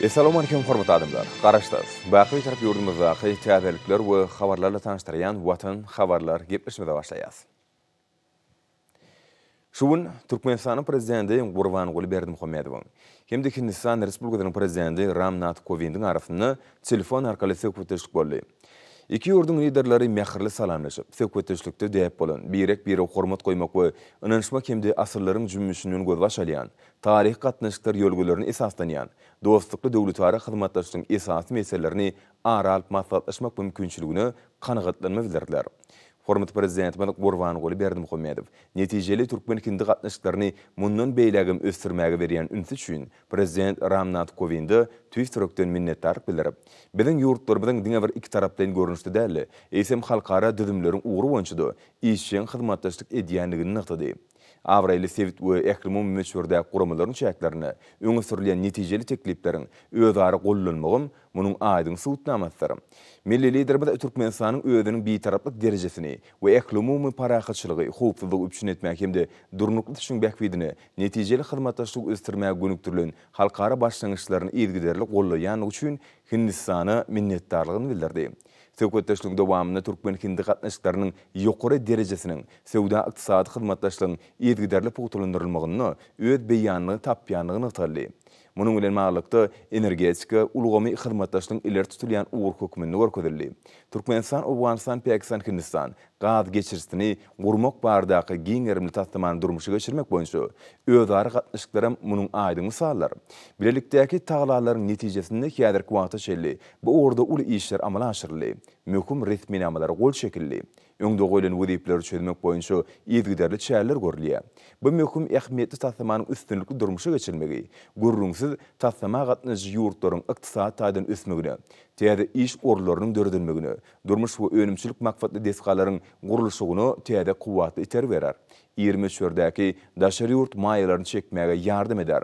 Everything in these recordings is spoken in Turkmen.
Essalawmalikim hormatly adamlar! Garaşsyz, baky Bitarap ýurdumyzdaky täzelikler we habarlarla tanyşdyrýan Watan habarlar gepleşigimize başlaýas. Şu gün Türkmenistanyň Prezidenti Gurbanguly Berdimuhamedowyň hem-de Hindistan Respublikasynyň Prezidenti Ram Nath Kowindiň arasynda telefon arkaly söhbetdeşlik boldy. Iki ýurduň Liderleri mähirli salamlaşyp, söhbetdeşlikde däp bolan birek-birege hormat goýmak we ynanyşmak hem-de asyrlaryň jümmüşinden gözbaş alýan taryhy gatnaşyklar ýörelgelerine esaslanýan dostlukly döwletara hyzmatdaşlygyň esasy meselelerini ara alyp maslahatlaşmak mümkinçiligine kanagatlanma bildirdiler. Hormatly Prezidentimiz Gurbanguly Berdimuhamedow netijeli türkmen-hindi gatnaşyklaryny mundan beýlägem ösdürmäge berýän ünsi üçin Prezident Ram Nath Kowinde tüýs ýürekden minnetdarlyk bildirip, biziň ýurtlarymyzyň diňe bir ikitaraplaýyn görnüşde däl-de, eýsem halkara düzümleriň ugry boýunça-da işjeň hyzmatdaşlyk edýändigini nygtady. Abraýly sebit we ählumumy möçberdäki guramalaryň çäklerinde öňe sürülýän netijeli teklipleriň özara gollanmagam munuň aýdyň subutnamasydyr. Milli Liderimiz Türkmenistanyň özüniň Bitaraplyk derejesini we ählumumy parahatçylygy, howpsuzlygy üpjün etmäge hem-de durnukly ösüşiň bähbidine netijeli hyzmatdaşlygy ösdürmäge gönükdirilen halkara başlangyçlaryny yzygiderli goldaýandygy üçin Hindistana minnetdarlygyny bildirdi. Söhbetdeşligiň dowamynda türkmen-hindi gatnaşyklarynyň ýokary derejesiniň söwda-ykdysady hyzmatdaşlygyň yzygiderli pugtalandyrylmagynda öz beýanyny tapýandygy nygtaldy. Munuň bilen baglylykda, energetika ulgamy hyzmatdaşlygyň ileri tutulýan ugry hökmünde görkezildi. Türkmenistan, Owganystan, Pakistan, Hindistan gaz geçirijisini gurmak baradaky giň gerimli taslamany durmuşa geçirmek boýunça özara gatnaşyklaram munuň aýdyň mysallar. Bilelikdäki tagalalaryň netijesinde häzirki wagta çenli bu ugurda uly işler amala aşyryldy, möhüm resminamalara gol çekildi. Öňde goýlan wezipeleri çözmek boýunça yzygiderli çäreler görülýär. Bu möhüm ähmiýetli taslamanyň üstünlikli durmuşa geçirilmegi, gürrüňsiz, taslama gatnaşyjy ýurtlaryň ykdysady taýdan ösmegine, täze iş orunlarynyň döredilmegine, durmuş we önümçilik maksatly desgalaryň gurluşygyna täze kuwwatly itergi berer, iri möçberdäki daşary ýurt maýalaryny çekmäge ýardam eder.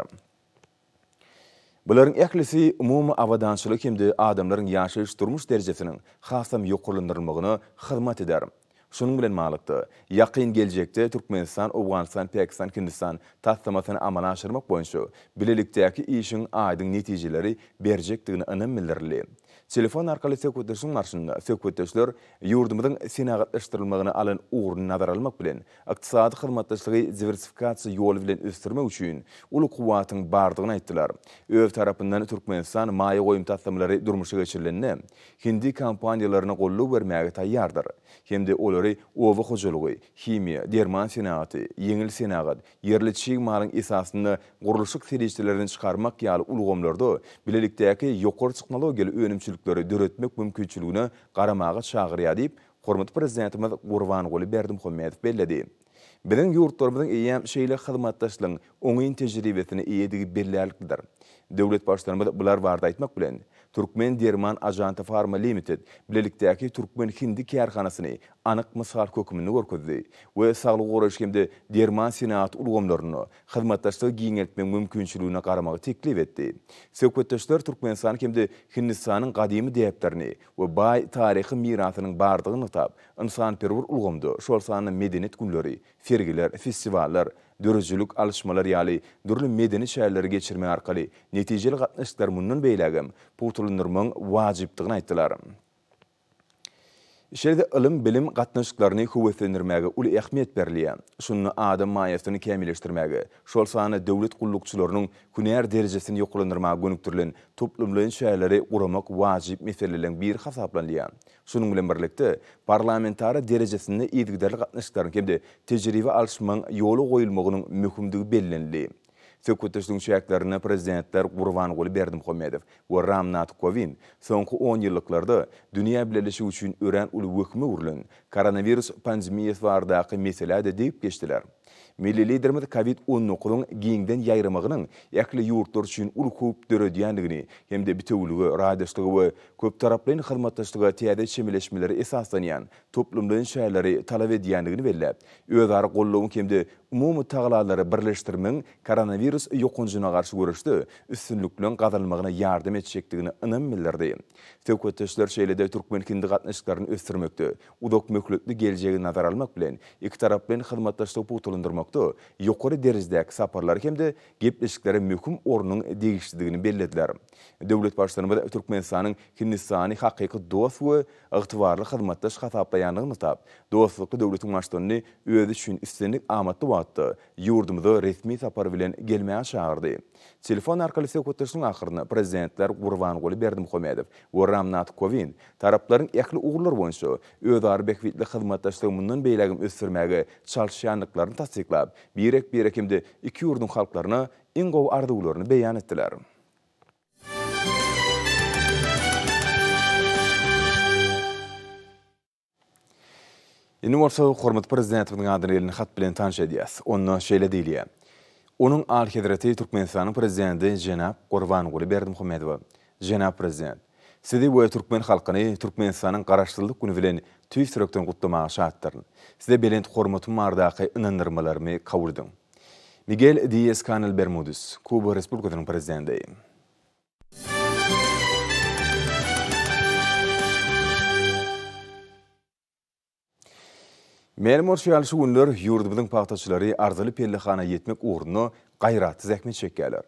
Bularyň ählisi umumy abadançylygy hem-de adamlaryň ýaşaýyş-durmuş derejesiniň hasam ýokarlandyrylmagyna hyzmat eder. Şunuň bilen baglylykda, ýakyn geljekde Türkmenistan, Owganystan, Pakistan, Hindistan taslamasyny amala aşyrmak boýunça bilelikdäki işiň aýdyň netijeleri berjekdigine ynam bildirildi. Telefon arkaly söhbetdeşligiň barşynda söhbetdeşler ýurdumyzyň senagatlaşdyrylmagyny alan ugruny nazara almak bilen, ykdysady hyzmatdaşlygy diwersifikasiýa ýoly bilen ösdürmek üçin uly kuwwatyň bardygyny aýtdylar. Öz tarapyndan Türkmenistan maýa goýum taslamalary durmuşa geçirilende, hindi kompaniýalaryna goldaw bermäge taýýardyr hem-de olary oba hojalygy, himiýa, derman senagaty, ýeňil senagat, ýerli çig malyň esasynda gurluşyk serişdelerini çykarmak ýaly ulgamlarda bilelikdäki ýokary tehnologiýaly önümçilikleri döretmek mümkinçiligine garamaga çagyrýar diýip, hormatly Prezidentimiz Gurbanguly Berdimuhamedow belledi. Biziň ýurtlarymyzyň eýýäm şeýle hyzmatdaşlygyň oňyn tejribesine eýedigi bellärliklidir. Döwlet Baştutanymyz bular barada aýtmak bilen, Türkmen derman Ajanta Pharma Limited bilelikdäki türkmen-hindi kärhanasyny anyk mysal hökmünde görkezdi we saglygy goraýyş hem-de derman senagaty ulgamlarynda hyzmatdaşlygy giňeltmegiň mümkinçiligine garamagy teklip etdi. Söhbetdeşler Türkmenistan hem-de Hindistanyň gadymy däplerini we baý taryhy mirasynyň bardygyny nygtap, ynsanperwer ulgamda, şol sanda Medeniýet günleri, sergiler, festiwallar, döredijilik alyşmalar ýaly dürli medeni çäreleri geçirmek arkaly netijeli gatnaşyklary mundan beýlägem pugtalandyrmagyň wajypdygyny aýtdylar. Şeýle-de ylym-bilim gatnaşyklaryny höweslendirmäge uly ähmiýet berilýär. Şunda adam maýasyny kämilleşdirmäge, şol sanda döwlet gullukçylarynyň hünär derejesini ýokarlandyrmaga gönükdirilen toplumlaýyn çäreleri guramak wajyp meseleleriň biri hasaplanylýar. Şunuň bilen birlikde, parlamentara derejesinde yzygiderli gatnaşyklaryň hem-de tejribe alyşmagyň ýola goýulmagynyň möhümdigi bellenildi. Söhbetdeşligiň çäklerinde Prezidentler Gurbanguly Berdimuhamedow we Ram Nath Kowind soňky onýyllyklarda dünýä bileleşigi üçin örän uly wehime öwrülen koronawirus pandemiýasy baradaky meselä-de degip geçdiler. Milli Liderimiz kowid on dokuzyň giňden ýaýramagynyň ähli ýurtlar üçin uly howp döredýändigini hem-de bitewülige, raýdaşlyga we köptaraplaýyn hyzmatdaşlyga täze çemeleşmelere esaslanýan toplumlaýyn çäreleri talap edýändigini belläp, özara goldawyň hem-de umumy tagallalary birleşdirmegiň koronawirus ýokanjyna garşy göreşde üstünlikleň gazanylmagyna ýardam etjekdigine ynam bildirdi. Söhbetdeşler şeýle-de türkmen-hindi gatnaşyklaryny ösdürmekde uzak möhletli geljegi nazara almak bilen, ikitaraplaýyn hyzmatdaşlygy pugtalandyrmagyň. pugtalandyrmakda ýokary derejedäki saparlara hem-de gepleşiklere möhüm ornuň degişlidigini bellediler. Döwlet Baştutanymyz Türkmenistanyň Hindistany hakyky dost we ygtybarly hyzmatdaş hasaplaýandygyny nygtap, dostlukly döwletiň Baştutanyny özi üçin islendik amatly wagtda ýurdumyza resmi sapar bilen gelmäge çagyrdy. Telefon arkaly söhbetdeşligiň ahyrynda Prezidentler Gurbanguly Berdimuhamedow we Ram Nath Kowind taraplaryň ähli ugurlar boýunça özara bähbitli hyzmatdaşlygy mundan beýlägem ösdürmäge çalyşýandyklaryny tassyklap, birek-birek hem-de iki ýurduň halklaryna iň gowy arzuwlaryny beýan etdiler. Indi bolsa hormatly Prezidentimiziň adyna gelen hat bilen tanyş edýäs. Onda şeýle diýilýär, Onuň Alyhezreti Türkmenistanyň Prezidenti jenap Gurbanguly Berdimuhamedowa, Jenap Prezident! Sizi we türkmen halkyny Türkmenistanyň Garaşsyzlyk güni bilen tüýs ýürekden gutlamaga şatdyryn. Size belent hormatym baradaky ynandyrmalarymy kabul ediň. Migel Dias-Kanel Bermudes, Kuba Respublikasynyň Prezidenti. Mälim bolşy ýaly, şu günler ýurdumyzyň pagtaçylary arzyly pellehana ýetmek ugrunda gaýratly zähmet çekýärler.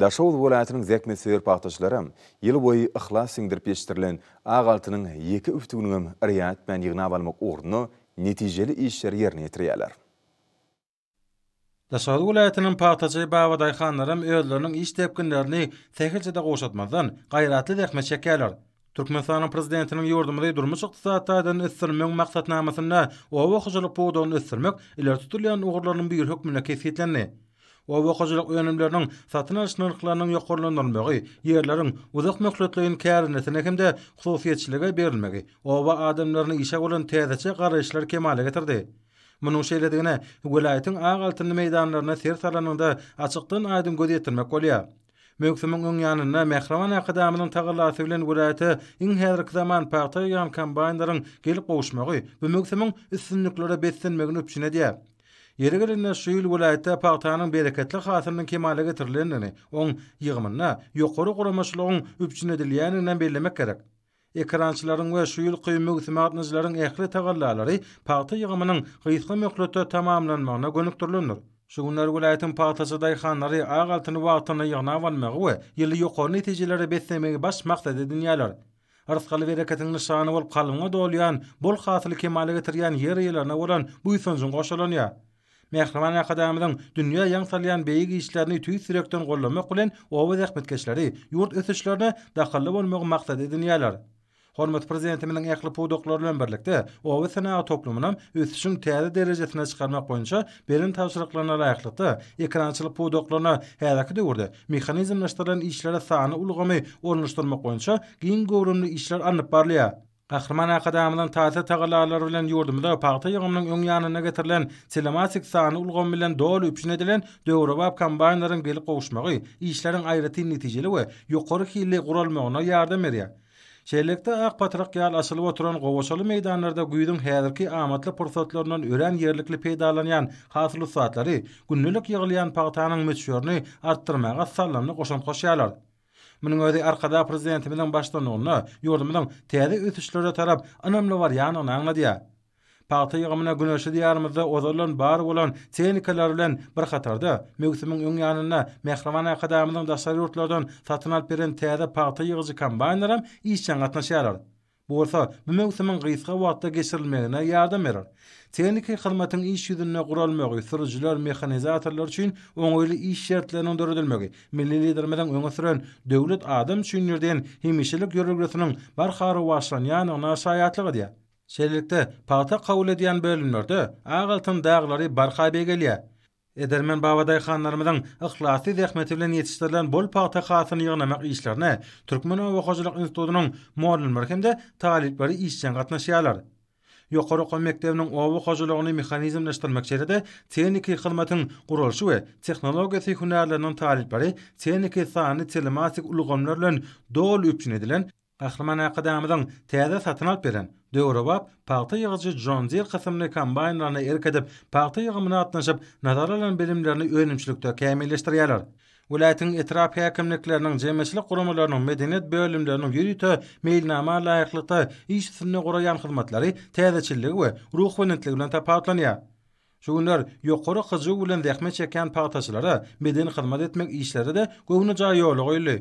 Daşoguz welaýatynyň zähmetsöýer pagtaçylaram ýyl boýy yhlas siňdirip ýetişdirilen ak altynyň ýeke übtüginiňem yrýa etmän ýygnap almak ugrunda netijeli işleri ýerine ýetirýärler. Daşoguz welaýatynyň pagtaçy babadaýhanlaram özleriniň iş depginlerini sähelçe-de gowşatmazdan, gaýratly zähmet çekýärler. Türkmenistanyň Prezidentiniň ýurdumyzy durmuş-ykdysady taýdan ösdürmegiň maksatnamasynda oba hojalyk pudagyny ösdürmek ileri tutulýan ugurlarynyň biri hökmünde kesgitlendi. Oba hojalyk önümleriniň satyn alyş nyrhlarynyň ýokarlandyrylmagy, ýerleriň uzak möhletleýin kärendesine hem-de hususyýetçilige berilmegi oba adamlaryny işe bolan täzeçe garaýyşlary kemala getirdi. Munuň şeýledigine welaýatyň ak altynly meýdanlaryna ser salanyňda açykdan-aýdyň göz ýetirmek bolýar. Möwsümiň öň ýanynda mähriban Arkadagymyzyň tagallasy bilen welaýata iň häzirki zaman pagta ýygýan kombaýnlaryň gelip gowuşmagy bu möwsümiň üstünliklere beslenmegini üpjün edýär. Ýeri gelende, şu ýyl welaýatda pagtanyň bereketli hasylynyň kemala getirilendigini, oň ýygymynda ýokary guramaçylygyň üpjün edilýändiginem bellemek gerek. Ekerançylaryň we şu ýylky möwsüme gatnaşyjylaryň ähli tagallalary pagta ýygymynyň gysga möhletde tamamlanmagyna gönükdirilendir. Şu günler welaýatyň pagtaçy daýhanlary ak altyny wagtynda ýygnap almagy we ýyly ýokary netijelere beslemegi baş maksat edinýärler. Rysgal-bereketiň nyşany bolup kalbyňa dolýan bol hasyly kemala getirýän ýer eýelerine bolan buýsanjyň goşalanýar. Mähriban Arkadagymyzyň dünýä ýaň salýan beýik işlerini tüýs ýürekden goldamak bilen oba zähmetkeşleri ýurt ösüşlerine dahylly bolmagy maksat edinýärler. Hormatly Prezidentimiziň ähli pudaklar bilen birlikde oba senagat toplumynam ösüşiň täze derejesine çykarmak boýunça beren tabşyryklaryna laýyklykda ekerançylyk pudaklaryna häzirki döwürde mehanizmleşdirilen işlere sanly ulgamy ornaşdyrmak boýunça giň göwrümli işler alnyp barylýar. Gahryman Arkadagymyzyň taýsyz tagallalary bilen ýurdumyzda pagta ýygymynyň öň ýanynda getirilen telematik sanly ulgamy bilen doly üpjün edilen döwrebap kombaýnlaryň gelip gowuşmagy işleriň aýratyn netijeli we ýokary hilli guralmagyna ýardam berýär. Şeýlelikde, ak patrak ýaly açylyp oturan gowaçaly meýdanlarda güýzüň häzirki amatly pursatlaryndan örän ýerlikli peýdalanýan hasyl ussatlary gündelik ýygylýan pagtanyň möçberini artdyrmaga saldamly goşant goşýarlar. Munuň özi Arkadag Prezidentimiziň baştutanlygynda ýurdumyzyň täze ösüşlere tarap ynamly barýandygyny aňladýar. Pagta ýygymyna güneşli Diýarymyzda ozaldan bar bolan tehnikalar bilen bir hatarda, möwsümiň öň ýanynda mähriban Arkadagymyzyň daşary ýurtlardan satyn alyp beren täze pagta ýygyjy kombaýnlaram işjeň gatnaşýarlar. Bu bolsa bu möwsümiň gysga wagtda geçirilmegine ýardam berer. Tehniki hyzmatyň iş ýüzünde guralmagy, sürüjiler, mehanizatorlar üçin oňaýly iş şertleriniň döredilmegi milli Liderimiziň öňe süren Döwlet adam üçindir diýen hemişelik ýörelgesiniň barha rowaçlanýandygyna şaýatlyk edýär. Şeýlelikde, pagta kabul edýän bölümlerde ak altyn daglary barha beýgelýär. Edermen babadaýhanlarymyzyň yhlasly zähmeti bilen ýetişdirilen bol pagta hasylyny ýygnamak işlerine Türkmen oba hojalyk institutynyň mugallymlary hem-de talyplary işjeň gatnaşýarlar. Ýokary okuw mekdebiniň oba hojalygyny mehanizmleşdirmek şeýle-de tehniki hyzmatyň guralyşy we tehnologiýasy hünärleriniň talyplary tehniki sanly telematik ulgamlar bilen doly üpjün edilen Gahryman Arkadagymyzyň täze satyn alyp beren, döwrebap pagta ýygyjy John Deere kysymly kombaýnlaryna erk edip, pagta ýygymyna gatnaşyp, nazara alan bilimlerini önümçilikde kämilleşdirýärler. Welaýatyň etrap häkimlikleriniň, jemgyýetçilik guramalarynyň, medeniýet bölümleriniň ýörite meýilnama laýyklykda iş üstünde guraýan hyzmatlary täzeçilligi we ruhubelentligi bilen tapawutlanýar. Şu günler ýokary hyjuw bilen zähmet çekýän pagtaçylara medeni hyzmat etmek işleri-de göwnejaý ýola goýuldy.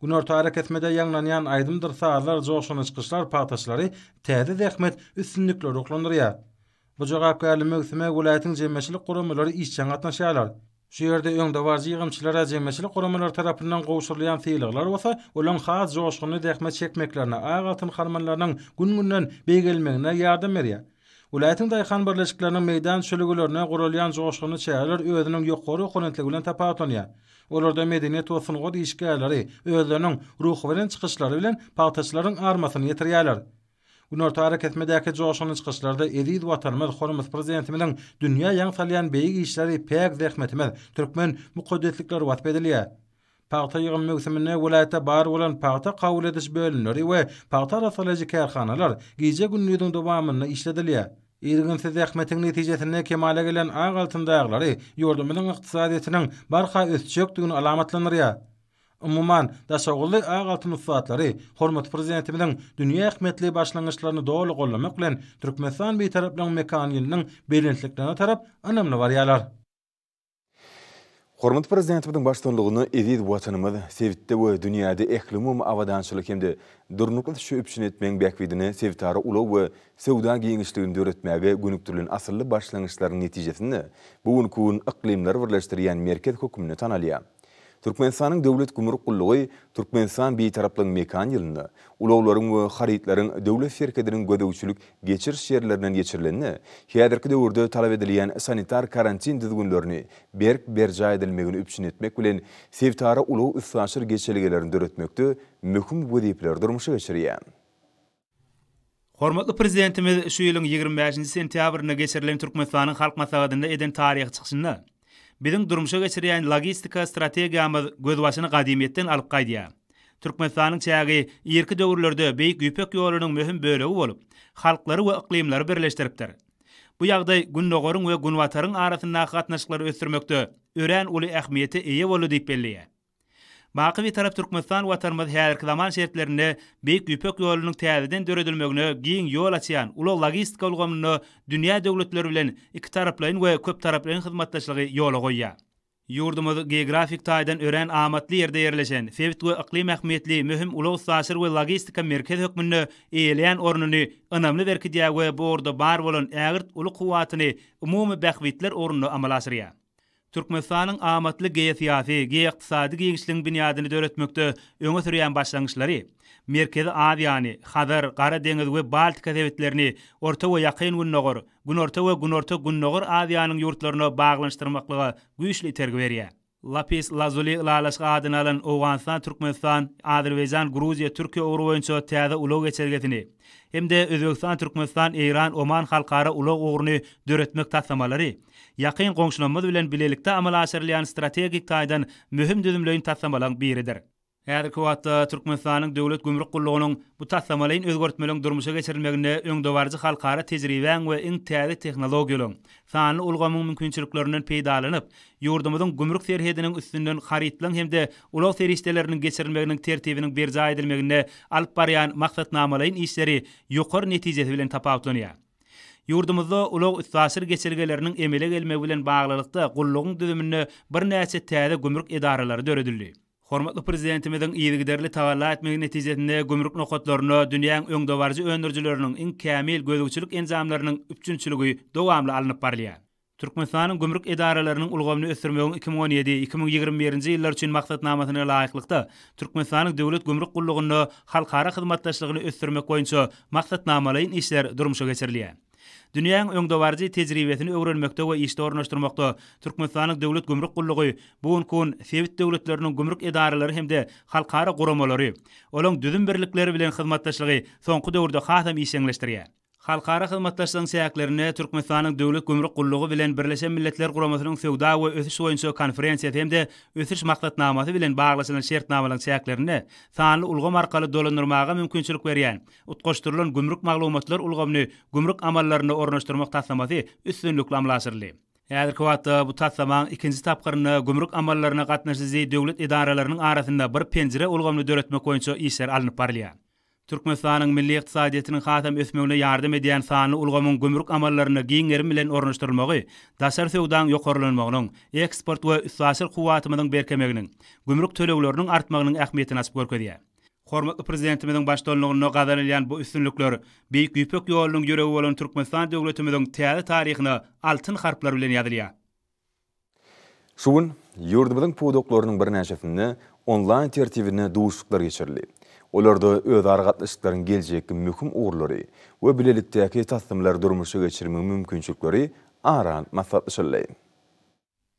Günorta arakesmede ýaňlanýan aýdymdyr sazlar, joşgunly çykyşlar pagtaçylary täze zähmet üstünliklere ruhlandyrýar. Bu jogapkärli möwsüme welaýatyň jemgyýetçilik guramalary işjeň gatnaşýarlar. Şu ýerde öňdebaryjy ýygymçylara jemgyýetçilik guramalary tarapyndan gowşurylýan sylaglar bolsa, olaryň has joşgunly zähmet çekmeklerine, ak altyn harmanlarynyň gün-günden beýgelmegine ýardam berýär. Welaýatyň daýhan birleşikleriniň meýdan düşelgelerinde guralýan joşgunly çäreler özüniň ýokary okolentligi bilen tapawutlanýar. Olarda medeniýet we sungat işgärleri özleriniň ruhubelent çykyşlary bilen pagtaçylaryň armasyny ýetirýärler. Günorta arakesmedäki joşgunly çykyşlarda eziz Watanymyz, hormatly Prezidentimiziň dünýä ýaň salýan beýik işleri, päk zähmetimiz, türkmen mukaddeslikleri wasp edilýär. Pagta ýygym möwsüminde welaýatda bar bolan pagta kabul ediş bölümleri we pagta arassalaýjy kärhanalar gije-gündiziň dowamynda işledilýär. Irginsiz zähmetiň netijesinde kemala gelen ak altyn daglary ýurdumyzyň ykdysadyýetiniň barha ösjekdigini alamatlandyrýar. Umuman, daşoguzly ak altyn ussatlary hormatly Prezidentimiziň dünýä ähmiýetli başlangyçlaryny doly goldamak bilen, Türkmenistan Bitaraplygyň mekan ýylynyň belentliklerine tarap ynamly barýarlar. Hormatly Prezidentimiziň baştutanlygynda eziz Watanymyz sebitde we dünýäde ählumumy abadançylyk hem-de durnukly ösüşi üpjün etmegiň bähbidine sebitara ulag we söwda giňişligini döretmäge gönükdirilen asylly başlangyçlaryň netijesinde bu günki gün yklymlary birleşdirýän merkez hökmünde tanalýar. Türkmenistanyň Döwlet gümrük gullugy Türkmenistan Bitaraplygyň mekan ýylynda ulaglaryň we harytlaryň döwlet serhediniň gözegçilik geçiriş ýerlerinden geçirilende, häzirki döwürde talap edilýän sanitar-karantin düzgünlerini berk berjaý edilmegini üpjün etmek bilen, sebitara ulag-üstaşyr geçelgelerini döretmekde möhüm wezipeleri durmuşa geçirýär. Hormatly Prezidentimiz şu ýylyň 25-nji sentýabrynda geçirilen Türkmenistanyň Halk Maslahatynda eden taryhy çykyşynda, Biziň durmuşa geçirýän logistika strategiýamyz gözbaşyny gadymyýetden alyp gaýdýar. Türkmenistanyň çägi irki döwürlerde Beýik Ýüpek ýolunyň möhüm bölegi bolup, halklary we yklymlary birleşdiripdir. Bu ýagdaý Gündogaryň we Günbataryň arasyndaky gatnaşyklary ösdürmekde örän uly ähmiýete eýe boldy diýip belleýär. Baky Bitarap Türkmenistan Watanymyz häzirki zaman şertlerinde Beýik Ýüpek ýolunyň täzeden döredilmegine giň ýol açýan ulag-logistika ulgamynda dünýä döwletleri bilen ikitaraplaýyn we köptaraplaýyn hyzmatdaşlygy ýola goýýar. Ýurdumyz geografik taýdan örän amatly ýerde ýerleşen, sebit we yklym ähmiýetli möhüm ulag-üstaşyr we logistika merkezi hökmünde eýeleýän ornuny ynamly berkidýär we bu ugurda bar bolan ägirt uly kuwwatyny umumy bähbitler ugrunda amala aşyrýar. Türkmenistanyň amatly geosyýasy, geoykdysady giňişligiň binýadyny döretmekde öňe sürýän başlangyçlary Merkezi Aziýany, Hazar, Gara deňiz we Baltika sebitlerini Orta we Ýakyn Gündogar, Günorta we Günorta-Gündogar Aziýanyň ýurtlaryna baglanyşdyrmaklyga güýçli itergi berýär. Lapis Lazuli ylalaşygy adyny alan Owganystan, Türkmenistan, Azerbaýjan, Gruziýa, Türkiýe ugry boýunça täze ulag geçelgesini hem-de Özbegistan, Türkmenistan, Eýran, Oman halkara ulag ugruny döretmek taslamalary ýakyn goňşularymyz bilen bilelikde amala aşyrylýan strategik taýdan möhüm düzümleýin taslamalaryň biridir. Häzirki wagtda Türkmenistanyň Döwlet gümrük gullugynyň bu taslamalaýyn özgertmeleriň durmuşa geçirilmeginde öňdebaryjy halkara tejribäň we iň täze tehnologiýalaryň, sanly ulgamyň mümkinçiliklerinden peýdalanyp, ýurdumyzyň gümrük serhediniň üstünden harytlaryň hem-de ulag serişdeleriniň geçirilmeginiň tertibiniň berjaý edilmeginde alyp barýan maksatnamalaýyn işleri ýokary netijesi bilen tapawutlanýar. Ýurdumyzda ulag-üstaşyr geçelgeleriniň emele gelmegi bilen baglylykda gullugyň düzüminde birnäçe täze gümrük edaralary döredildi. Hormatly Prezidentimiziň yzygiderli tagalla etmegi netijesinde gümrük nokatlarynda dünýäň öňdebaryjy öndürijileriniň iň kämil gözegçilik enjamlarynyň üpjünçiligi dowamly alnyp barylýar. Türkmenistanyň gümrük edaralarynyň ulgamyny ösdürmegiň 2017, 2021-nji ýyllar üçin maksatnamasyna laýyklykda, Türkmenistanyň Döwlet gümrük gullugynda halkara hyzmatdaşlygyny ösdürmek boýunça maksatnamalaýyn işler durmuşa geçirilýär. Dünýäň öňdebaryjy tejribesini öwrenmekde we işde ornaşdyrmakda Türkmenistanyň Döwlet gümrük gullugy bu günki gün sebit döwletleriniň gümrük edaralary hem-de halkara guramalary, olaň düzüm birlikleri bilen hyzmatdaşlygy soňky döwürde hasam işjeňleşdirýär. Halkara hyzmatdaşlygyň çäklerinde Türkmenistanyň Döwlet gümrük gullugy bilen Birleşen Milletler Guramasynyň Söwda we ösüş boýunça konferensiýasy hem-de Ösüş maksatnamasy bilen baglaşylan şertnamalaryň çäklerinde sanly ulgam arkaly dolandyrmaga mümkinçilik berýän utgaşdyrylan gümrük maglumatlar ulgamyny gümrük amallarynda ornaşdyrmak taslamasy üstünlikli amala aşyryldy. Häzirki wagtda bu taslamaň ikinji tapgyrynda gümrük amallaryna gatnaşyjy döwlet edaralarynyň arasynda bir penjire ulgamyny döretmek boýunça işler alnyp barylýar. Türkmenistanyň milli ykdysadyýetiniň hasam ösmegine ýardam edýän sanly ulgamyň gümrük amallaryna giň gerim bilen ornaşdyrylmagy daşary söwdaň ýokarlanmagynyň, eksport we üstaşyr kuwwatymyzyň berkemeginiň, gümrük tölegleriniň artmagynyň ähmiýetini açyp görkezýär. Hormatly Prezidentimiziň baştutanlygynda gazanylýan bu üstünlikler Beýik Ýüpek ýolunyň ýüregi bolan Türkmenistan döwletimiziň täze taryhyna altyn harplar bilen ýazylýar. Şu gün ýurdumyzyň pudaklarynyň birnäçesinde onlaýn tertibinde duşuşyklar geçirildi. Olarda özara gatnaşyklaryň geljekki möhüm ugurlary we bilelikdäki taslamalary durmuşa geçirmegiň mümkinçilikleri ara alnyp maslahatlaşyldy.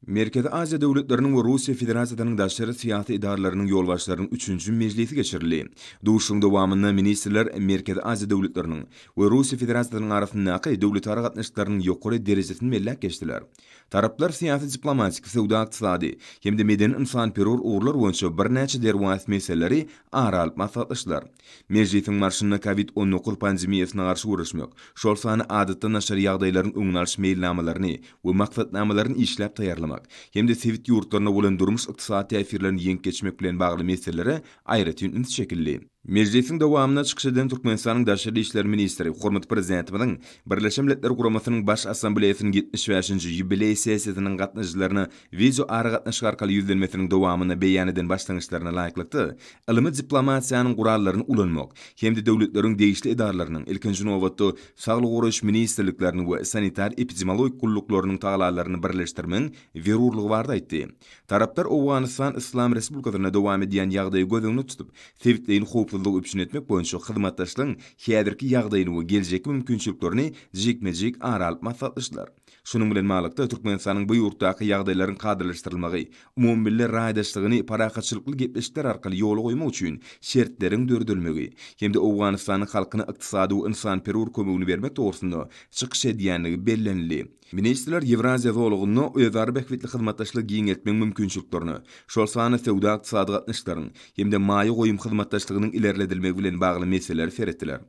Merkezi Aziýa döwletleriniň we Russiýa Federasiýasynyň daşary syýasy edaralarynyň ýolbaşçylarynyň üçünji mejlisi geçirildi. Duşuşygyň dowamynda ministrler Merkezi Aziýa döwletleriniň we Russiýa Federasiýasynyň arasyndaky döwletara gatnaşyklarynyň ýokary derejesini belläp geçdiler. Taraplar syýasy-diplomatik, söwda-ykdysady hem-de medeni-ynsanperwer ugurlar boýunça birnäçe derwaýys meseleleri ara alyp maslahatlaşdylar. Mejlisiň barşynda Covid 19 pandemiýasyna garşy göreşmek, şol sanda adatdan daşary ýagdaýlaryň öňüni alyş meýilnamalaryny we maksatnamalaryny işläp taýýarlamak hem-de sebit ýurtlaryna bolan durmuş-ykdysady täsirlerini ýeňip geçmek bilen bagly meselelere aýratyn üns çekildi. Mejlisiň dowamynda çykyş eden Türkmenistanyň daşary işler ministri hormatly Prezidentimiziň Birleşen Milletler Guramasynyň Baş Assambleýasynyň 75-nji ýubileý sessiýasynyň gatnaşyjylaryna wideoaragatnaşyk arkaly ýüzlenmesiniň dowamynda beýan eden başlangyçlaryna laýyklykda ylmy diplomatiýanyň gurallaryny ulanmak hem-de döwletleriň degişli edaralarynyň, ilkinji nobatda, saglygy goraýyş ministrlikleriniň we sanitar-epidemiologik gulluklarynyň tagallalaryny birleşdirmegiň zerurlygy barada aýtdy. Taraplar Owganystan Yslam Respublikasynda dowam edýän ýagdaýy göz öňünde tutup, sebitleýin howpsuzlygy üpjün etmek boýunça hyzmatdaşlygyň häzirki ýagdaýyny we geljekki mümkinçiliklerini jikme-jik ara alyp maslahatlaşdylar. Şunuň bilen baglylykda, Türkmenistanyň bu ýurtdaky ýagdaýlaryň kadalaşdyrylmagy, umumymilli raýdaşlygyny parahatçylykly gepleşikler arkaly ýola goýmak üçin şertleriň döredilmegi hem-de Owganystanyň halkyna ykdysady we ynsanperwer kömegini bermek dogrusynda çykyş edýändigi bellenildi. Ministrler Ýewraziýa zolagynda özara bähbitli hyzmatdaşlygy giňeltmegiň mümkinçiliklerine, şol sanda söwda-ykdysady gatnaşyklaryň hem-de maýa goýum hyzmatdaşlygynyň ilerledilmegi bilen bagly meselelere seretdiler.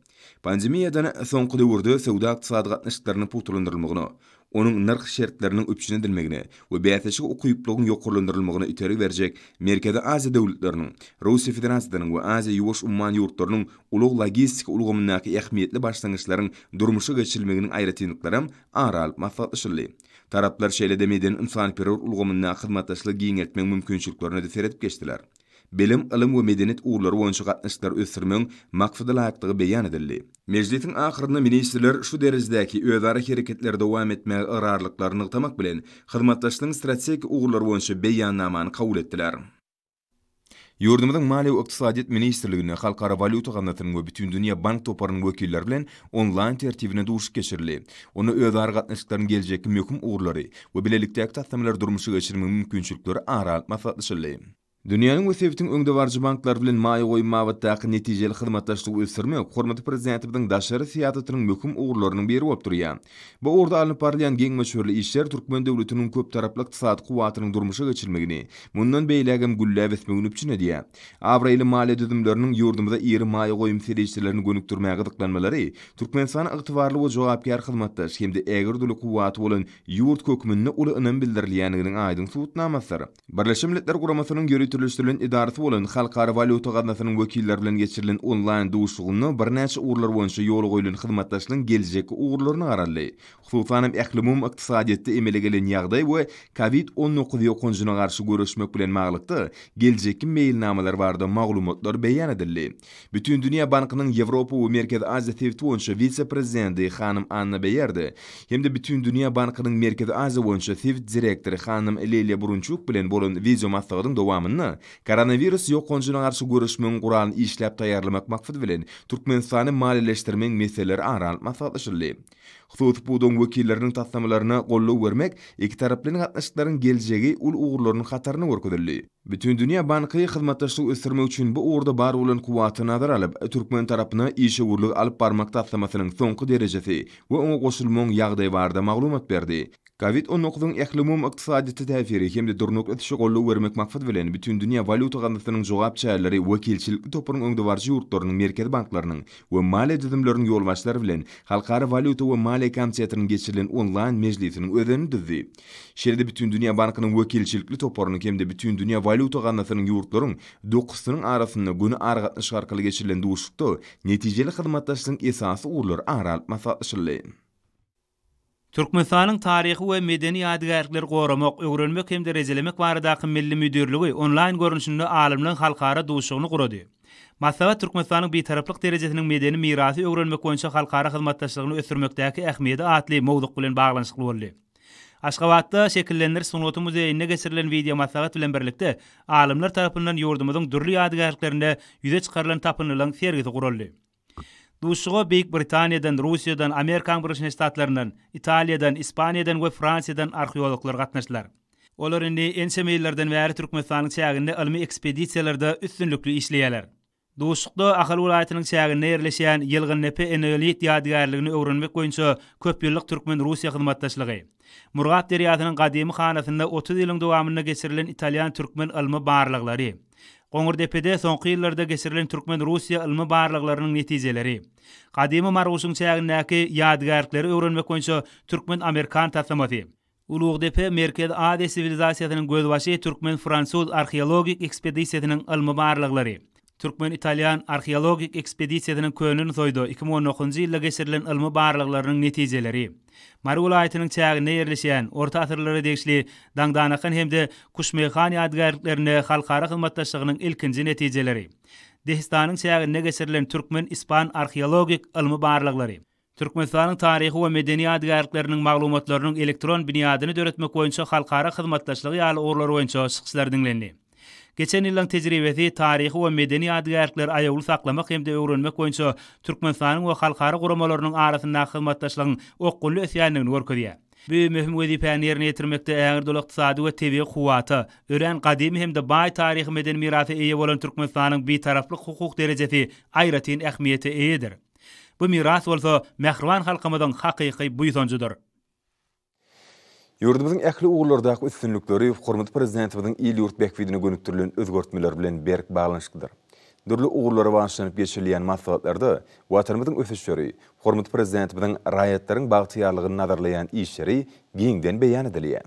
Pandemiýadan soňky döwürde söwda-ykdysady gatnaşyklarynyň pugtalandyrylmagyna, onuň nyrh şertleriniň üpjün edilmegine we bäsleşige ukyplygyň ýokarlandyrylmagyna itergi berjek Merkezi Aziýa döwletleriniň, Russiýa Federasiýasynyň we Aziýa-Ýuwaş umman ýurtlarynyň ulag-logistika ulgamyndaky ähmiýetli başlangyçlaryň durmuşa geçirilmeginiň aýratynlyklaram ara alyp maslahatlaşyldy. Taraplar şeýle-de medeni-ynsanperwer ulgamyndaky hyzmatdaşlygy giňeltmegiň mümkinçiliklerine-de seredip geçdiler. Bilim, ylym we medeniýet ugurlary boýunça gatnaşyklary ösdürmegiň maksadalaýyklygy beýan edildi. Mejlisiň ahyrynda ministrler şu derejedäki özara hereketleri dowam etmäge ygrarlyklaryny nygtamak bilen, hyzmatdaşlygyň strategik ugurlary boýunça Beýannamany kabul etdiler. Ýurdumyzyň Maliýe we ykdysadyýet ministrliginde Halkara walýuta gaznasynyň we Bütindünýä bank toparynyň wekilleri bilen onlaýn tertibinde duşuşyk geçirildi. Onda özara gatnaşyklaryň geljekki möhüm ugurlary we bilelikdäki taslamalary durmuşa geçirmegiň mümkinçilikleri ara alyp maslahatlaşyldy. Dünýäniň we sebitiň öňdebaryjy banklary bilen maýa goýum babatdaky netijeli hyzmatdaşlygy ösdürmek hormatly Prezidentimiziň daşary syýasatynyň möhüm ugurlarynyň biri bolup durýar. Bu ugurda alnyp barylýan giň möçberli işler türkmen döwletiniň köptaraply ykdysady kuwwatynyň durmuşa geçirilmegini, mundan beýlägem gülläp ösmegini üpjün edýär. Abraýly maliýe düzümleriniň ýurdumyza iri maýa goýum serişdelerini gönükdirmäge gyzyklanmalary Türkmenistana ygtybarly we jogapkär hyzmatdaş hem-de ägirt uly kuwwaty bolan ýurt hökmünde uly ynam bildirilýändiginiň aýdyň subutnamasydyr. Birleşen Milletler Guramasynyň ýöriteleşdirilen edarasy bolan Halkara walýuta gaznasynyň wekilleri bilen geçirilen onlaýn duşuşygynda birnäçe ugurlar boýunça ýola goýlan hyzmatdaşlygyň geljekki ugurlaryna garaldy. Hususan hem, ählumumy ykdysadyýetde emele gelen ýagdaý we Covid 19 ýokanjyna garşy göreşmek bilen baglylykda geljekki meýilnamalar barada maglumatlar beýan edildi. Bütindünýä bankynyň Ýewropa we Merkezi Aziýa sebiti boýunça wise-prezidenti hanym Anna Beýerde hem-de Bütindünýä bankynyň Merkezi Aziýa boýunça sebit direktory hanym Liliýa Burunçuk bilen bolan wideomaslahatyň dowamynda koronawirus ýokanjyna garşy göreşmegiň guralyny işläp taýýarlamak maksady bilen Türkmenistany maliýeleşdirmegiň meseleleri ara alyp maslahatlaşyldy. Hususy pudagyň wekilleriniň taslamalaryna goldaw bermek ikitaraplaýyn gatnaşyklaryň geljegi uly ugurlarynyň hatarynda görkezildi. Bütindünýä banky hyzmatdaşlygy ösdürmek üçin bu ugurda bar bolan kuwwaty nazara alyp, türkmen tarapyna işewürligi alyp barmak taslamasynyň soňky derejesi we oňa goşulmagyň ýagdaýy barada maglumat berdi. Covid on dokuzyň ählumumy ykdysadyýete täsiri hem-de durnukly ösüşe goldaw bermek maksady bilen Bütindünýä walýuta gaznasynyň jogap çäreleri wekilçilikli toparyň öňdebaryjy ýurtlarynyň merkezi banklarynyň we maliýe düzümleriniň ýolbaşçylary bilen Halkara walýuta we maliýe komitetiniň geçirilen onlaýn mejlisiniň özenini düzdi. Şeýle-de Bütindünýä bankynyň wekilçilikli toparynyň hem-de Bütindünýä walýuta gaznasynyň ýurtlaryň dokuzysynyň arasynda göni aragatnaşyk arkaly geçirilen duşuşykda netijeli hyzmatdaşlygyň esasy ugurlary ara alyp maslahatlaşyldy. Türkmenistanyň Taryhy we medeni ýadygärlikleri goramak, öwrenmek hem-de rejelemek baradaky milli müdirligi onlaýn görnüşinde alymlaryň halkara duşuşygyny gurady. Maslahat Türkmenistanyň Bitaraplyk derejesiniň medeni mirasy öwrenmek boýunça halkara hyzmatdaşlygyny ösdürmekdäki ähmiýeti atly mowzuk bilen baglanyşykly boldy. Aşgabatda Şekillendiriş sungaty muzeýinde geçirilen wideomaslahat bilen birlikde, alymlar tarapyndan ýurdumyzyň dürli ýadygärliklerinde ýüze çykarylan tapyndylaryň sergisi guraldy. Duşuşyga Beýik Britaniýadan, Russiýadan, Amerikanyň Birleşen Ştatlaryndan, Italiýadan, Ispaniýadan we Fransiýadan arheologlar gatnaşdylar. Olar indi ençeme ýyllardan bäri Türkmenistanyň çäginde ylmy ekspedisiýalarda üstünlikli işleýärler. Duşuşykda Ahal welaýatynyň çäginde ýerleşýän Ýylgyndepe eneolit ýadygärligini öwrenmek boýunça köpýyllyk türkmen-russiýa hyzmatdaşlygy, Murgap derýasynyň gadymy hanasynda 30 ýylyň dowamynda geçirilen italýan-türkmen ylmy barlaglary, Goňurdepede soňky ýyllarda geçirilen türkmen-russiýa ylmy barlaglarynyň netijeleri, gadymy Marguşyň çägindäki ýadygärlikleri öwrenmek boýunça türkmen-amerikan taslamasy, Ulugdepe Merkezi Aziýa siwilizasiýasynyň gözbaşy türkmen-fransuz arheologik ekspedisiýasynyň ylmy barlaglary, türkmen-italýan arheologik ekspedisiýasynyň Köne Nusaýda 2019-njy ýylda geçirilen ylmy barlaglarynyň netijeleri, Mary welaýatynyň çäginde ýerleşýän orta asyrlara degişli Daňdanakan hem-de Kuşmeýhan ýadygärliklerinde halkara hyzmatdaşlygynyň ilkinji netijeleri, Dehistanyň çäginde geçirilen türkmen-ispan arheologik ylmy barlaglary, Türkmenistanyň taryhy we medeni ýadygärlikleriniň maglumatlarynyň elektron binýadyny döretmek boýunça halkara hyzmatdaşlygy ýaly ugurlar boýunça çykyşlar diňlendi. Geçen ýyllaryň tejribesi taryhy we medeni ýadygärlikleri aýawly saklamak hem-de öwrenmek boýunça Türkmenistanyň we halkara guramalarynyň arasyndaky hyzmatdaşlygyň okgunly ösýändigini görkezýär. Bu möhüm wezipäni ýerine ýetirmekde ägirt uly ykdysady we tebigy kuwwata, örän gadymy hem-de baý taryhy-medeni mirasa eýe bolan Türkmenistanyň Bitaraplyk hukuk derejesi aýratyn ähmiýete eýedir. Bu miras bolsa mähriban halkymyzyň hakyky buýsanjydyr. Ýurdumyzyň ähli ugurlardaky üstünlikleri hormatly Prezidentimiziň il-ýurt bähbidine gönükdirilen özgertmeleri bilen berk baglanyşyklydyr. Dürli ugurlara bagyşlanyp geçirilýän maslahatlarda Watanymyzyň ösüşleri, hormatly Prezidentimiziň raýatlaryň bagtyýarlygyny nazarlaýan işleri giňden beýan edilýär.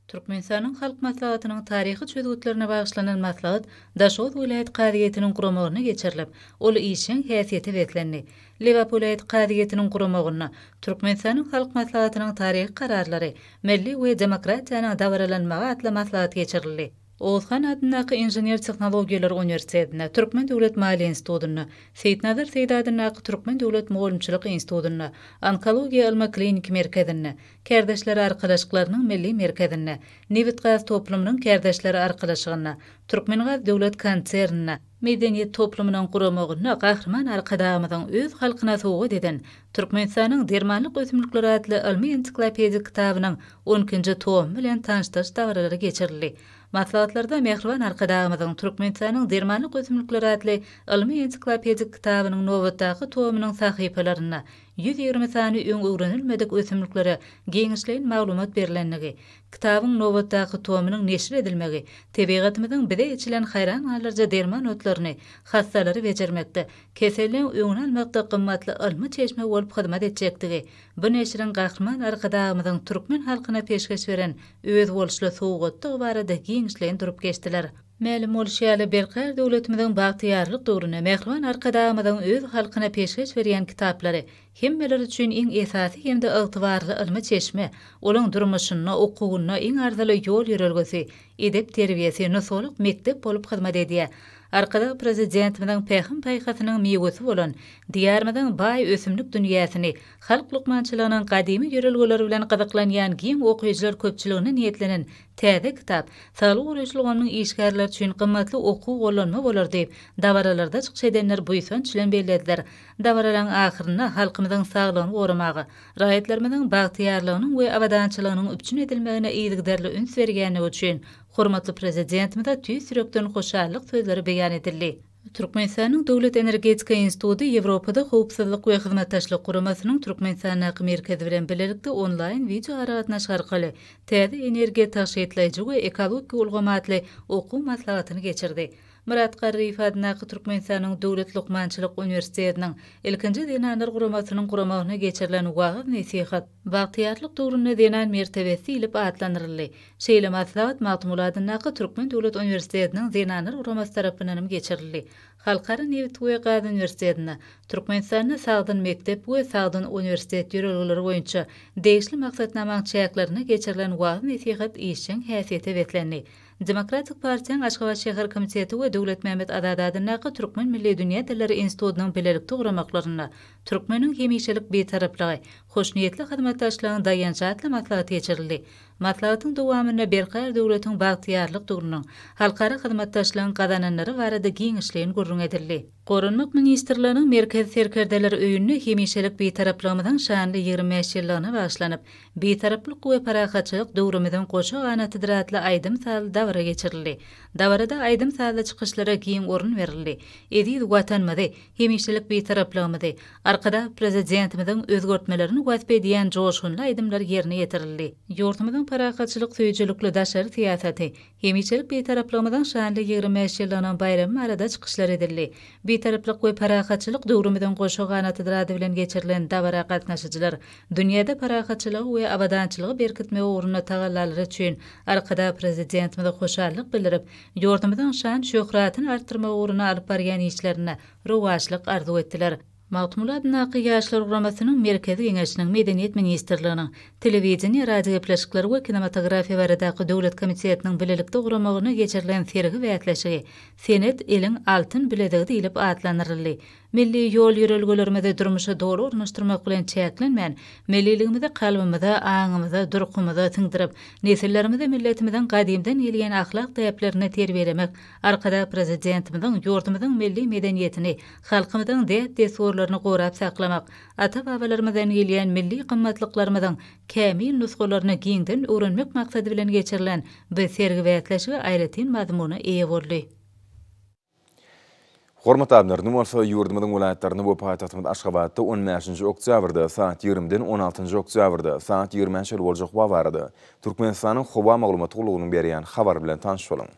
Türkmenistanyň Halk Maslahatynyň taryhy çözgütlerine bagyşlanan maslahat Daşoguz welaýat kazyýetiniň guramagynda geçirilip, ol işjeň häsiýete beslendi. Lebap welaýat kazyýetiniň guramagynda Türkmenistanyň Halk Maslahatynyň taryhy kararlary, milli we demokratiýanyň dabaralanmagy atly maslahat geçirildi. Oguzhan adyndaky Inžener-tehnologiýalar uniwersitetinde, Türkmen döwlet maliýe institutynda, Seýitnazar Seýdi adyndaky Türkmen döwlet mugallymçylyk institutynda, Onkologiýa ylmy-kliniki merkezinde, Kärdeşler arkalaşyklarynyň Milli merkezinde, Nebitgaz toplumynyň Kärdeşler arkalaşygynda, Türkmengaz döwlet konserninde, Medeniýet toplumynyň guramagynda Gahryman Arkadagymyzyň öz halkyna sowgat eden Türkmenistanyň dermanlyk ösümlikleri atly ylmy-ensiklopedik kitabynyň on ikinji tomy bilen tanyşdyryş dabaralary geçirildi. Maslahatlarda mähriban Arkadagymyzyň Türkmenistanyň dermanlyk ösümlikleri atly ylmy-ensiklopedik kitabynyň nobatdaky tomynyň sahypalarynda 120 sany öň öwrenilmedik ösümliklere giňişleýin maglumat berlendigi, kitabyň nobatdaky tomynyň neşir edilmegi tebigatymyzyň bize eçilen haýran galdyryjy derman otlaryny hassalary bejermekde, keselleň öňüni almakda gymmatly ylmy çeşme bolup hyzmat etjekdigi, bu neşiriň Gahryman Arkadagymyzyň türkmen halkyna peşgeş beren özboluşly sowgatdygy barada giňişleýin durup geçdiler. Mälim bolşy ýaly, Berkarar döwletimiziň bagtyýarlyk döwründe mähriban Arkadagymyzyň öz halkyna peşgeş berýän kitaplary hemmeler üçin iň esasy hem-de ygtybarly ylmy çeşme, olaň durmuşynda, okuwynda iň arzyly ýol-ýörelgesi, edep-terbiýesi, nusgalyk mekdep bolup hyzmat edýär. Arkadag Prezidentimiziň pähim-paýhasynyň miwesi bolan Diýarymyzyň baý ösümlik dünýäsini, halk lukmançylygynyň gadymy ýörelgeleri bilen gyzyklanýan giň okyjylar köpçüligine niýetlenen Täze kitap saglygy goraýyş ulgamynyň işgärleri üçin gymmatly okuw gollanma bolar diýip, dabaralarda çykyş edenler buýsanç bilen bellediler. Dabaralaryň ahyrynda halkymyzyň saglygyny goramaga, raýatlarymyzyň bagtyýarlygynyň we abadançylygynyň üpjün edilmegine yzygiderli üns berýändigi üçin hormatly Prezidentimize tüýs ýürekden hoşallyk sözleri beýan edildi. Türkmenistanyň Döwlet energetika instituty Ýewropada Howpsuzlyk we Hyzmatdaşlyk Guramasynyň Türkmenistandaky merkezi bilen bilelikde onlaýn wideoaragatnaşyk arkaly Täze energiýa tygşytlaýjy we ekologik ulgam atly okuw maslahatyny geçirdi. Myrat Garryýew adyndaky Türkmenistanyň Döwlet lukmançylyk uniwersitetiniň Ilkinji zenanlar guramasynyň guramagynda geçirilen wagyz-nesihat, Bagtyýarlyk döwründe zenan mertebesi diýlip atlandyryldy. Şeýle maslahat Magtymguly adyndaky Türkmen döwlet uniwersitetiniň Zenanlar guramasy tarapyndan hem geçirildi. Halkara nebit we gaz uniwersitetinde Türkmenistanda Sagdyn mekdep we Sagdyn uniwersitet ýörelgeleri boýunça degişli maksatnamaň çäklerinde geçirilen wagyz-nesihat işjeň häsiýete beslendi. Demokratik partiýaň Aşgabat şäher komiteti we Döwletmämmet Azady adyndaky Türkmen milli dünýä dilleri institutynyň bilelikde guramaklarynda Türkmeniň hemişelik Bitaraplygy, hoşniýetli hyzmatdaşlygyň daýanjy atly maslahat geçirildi. Maslahatyň dowamynda Berkarar döwletiň bagtyýarlyk döwrüniň, halkara hyzmatdaşlygyň gazananlary barada giňişleýin gürrüň edildi. Goranmak ministrliginiň Merkezi serkerdeler öýünde hemişelik Bitaraplygymyzyň şanly 25 ýyllygyna bagyşlanyp, Bitaraplyk we parahatçylyk döwrümiziň goşa ganatydyr atly aýdym-sazly dabara geçirildi. Dabarada aýdym-sazly çykyşlara giň orun berildi. Eziz Watanymyzy, hemişelik Bitaraplygymyzy, Arkadag Prezidentimiziň özgertmelerini wasp edýän joşgunly aýdymlar ýerine ýetirildi. Ýurdumyzyň parahatçylyk söýüjilikli daşary syýasaty, hemişelik Bitaraplygymyzyň şanly 25 ýyllygynyň baýramy barada çykyşlar edildi. Bitaraplyk we parahatçylyk döwrümiziň goşa ganatydyr ady bilen geçirilen dabara gatnaşyjylar dünýäde parahatçylygy we abadançylygy berkitmek ugrunda tagallalary üçin Arkadag Prezidentimize hoşallyk bildirip, ýurdumyzyň şan-şöhratyny artdyrmak ugrunda alyp barýan işlerinde rowaçlyk arzuw etdiler. Magtymguly adyndaky Ýaşlar guramasynyň Merkezi Geňeşiniň, Medeniýet ministrliginiň, Telewideniýe, radiogepleşikler we kinematografiýa baradaky döwlet komitetiniň bilelikde guramagynda geçirilen sergi bäsleşigi Senet eliň altyn bilezigi diýlip atlandyryldy. Milli ýol-ýörelgelerimizi durmuşa doly ornaşdyrmak bilen çäklenmän, milliligimizi kalbymyza, aňymyza, durkumyza siňdirip, nesillerimizi milletimiziň gadymdan gelýän ahlak däplerinde terbiýelemek Arkadag Prezidentimiziň ýurdumyzyň milli medeniýetini, halkymyzyň däp-dessurlaryny gorap saklamak, ata-babalarymyzdan gelýän milli gymmatlyklarymyzyň kämil nusgalaryny giňden öwrenmek maksady bilen geçirilen bu sergi-bäsleşigi aýratyn mazmuna eýe boldy. Hormatly adamlar, indi bolsa ýurdumyzyň welaýatlarynda we paýtagtymyz Aşgabatda on bäşinji oktýabrda sagat ýigrimiden on altynjy oktýabrda sagat ýigrimä çenli boljak howa barada Türkmenistanyň Howa maglumat gullugynyň berýän habary bilen tanyş boluň.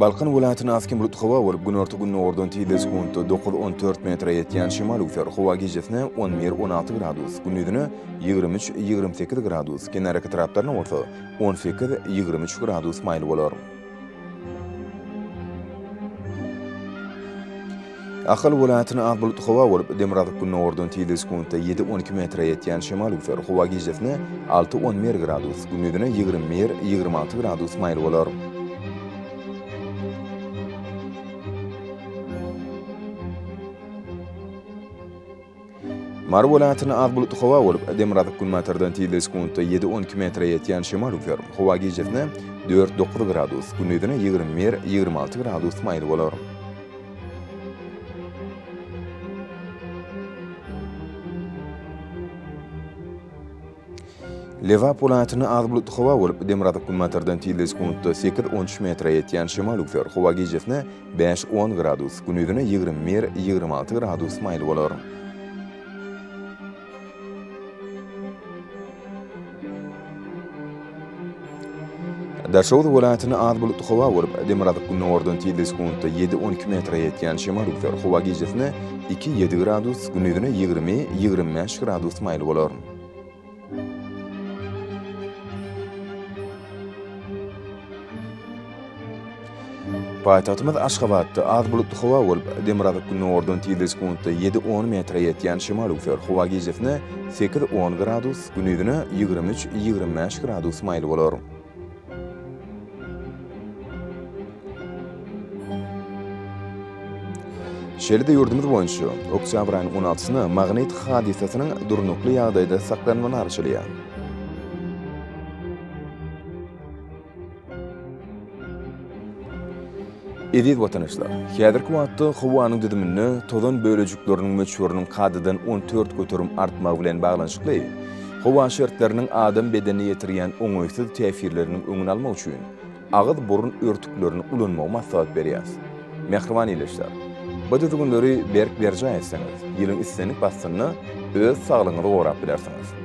Balkan welaýatynda az-kem bulutly howa bolup, günorta-gündogardan tizligi sekuntda dokuz-on dört metre ýetýän şemal öwser. Howa gijesine on bir-on alty gradus, gündizine 23, 28 gradus, kenarýaka etraplarynda bolsa on sekiz, 23 gradus maýyl bolar. Ahal welaýatynda az bulutly howa bolup, demirgazyk-gündogardan tizligi sekuntda ýedi, 12 metre ýetýän şemal öwser. Howa gijesine alty, 11 gradus, gündizine 21, 26 gradus maýyl bolar. Mary welaýatynda az bulutly howa bolup, demirgazyk-günbatardan tizligi sekuntda ýedi, 12 metre ýetýän şemal öwser. Howa gijesine dört, dokuz gradus, gündizine 21, 26 gradus maýyl bolar. Lebap welaýatynda az bulutly howa bolup, demirgazyk-günbatardan tizligi sekuntda sekiz, on üç metre ýetýän şemal öwser. Howa gijesine bäş, on gradus, gündizine 21, 26 gradus maýyl bolar. Daşoguz welaýatynda az bulutly howa bolup, demirgazyk-gündogardan tizligi sekuntda ýedi, 12 metre ýetýän şemal öwser. Howa gijesine iki, ýedi gradus, gündizine 20, 25 gradus maýyl bolar. Paýtagtymyz Aşgabatda az bulutly howa bolup, demirgazyk-gündogardan tizligi sekuntda ýedi, on metre ýetýän şemal öwser. Howa gijesine sekiz, on gradus, gündizine 23, 25 gradus maýyl bolar. Şeýle-de ýurdumyz boýunça oktýabr aýynyň on altysyna magnit hadysasynyň durnukly ýagdaýda saklanmagyna garaşylýar. Eziz watandaşlar, häzirki wagtda howanyň düzüminde tozan bölejikleriniň möçberiniň kadadan 14% artmagy bilen baglanyşykly, howa şertleriniň adam bedenine ýetirýän oňaýsyz täsirleriniň öňüni almak üçin agyz-burun örtüklerini ulanmagy maslahat berýäris. Mähriban ildeşler, bu düzgünleri berk berjaý etseňiz, ýylyň islendik paslynda öz saglygyňyzy gorap bilersiňiz.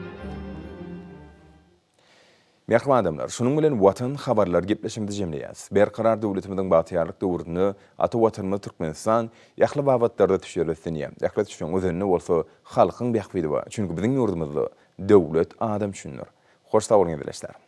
Mähriban adamlar, şunuň bilen Watan habarlary gepleşigimizi jemleýäris. Berkarar döwletimiziň bagtyýarlyk döwründe ata Watanymyz Türkmenistan ähli babatlarda düşer ösdünýär. Ähli ösüşiň özeninde bolsa halkyň bähbidi bar. Çünki biziň ýurdumyzda döwlet adam üçindir. Hoş sag boluň ildeşler!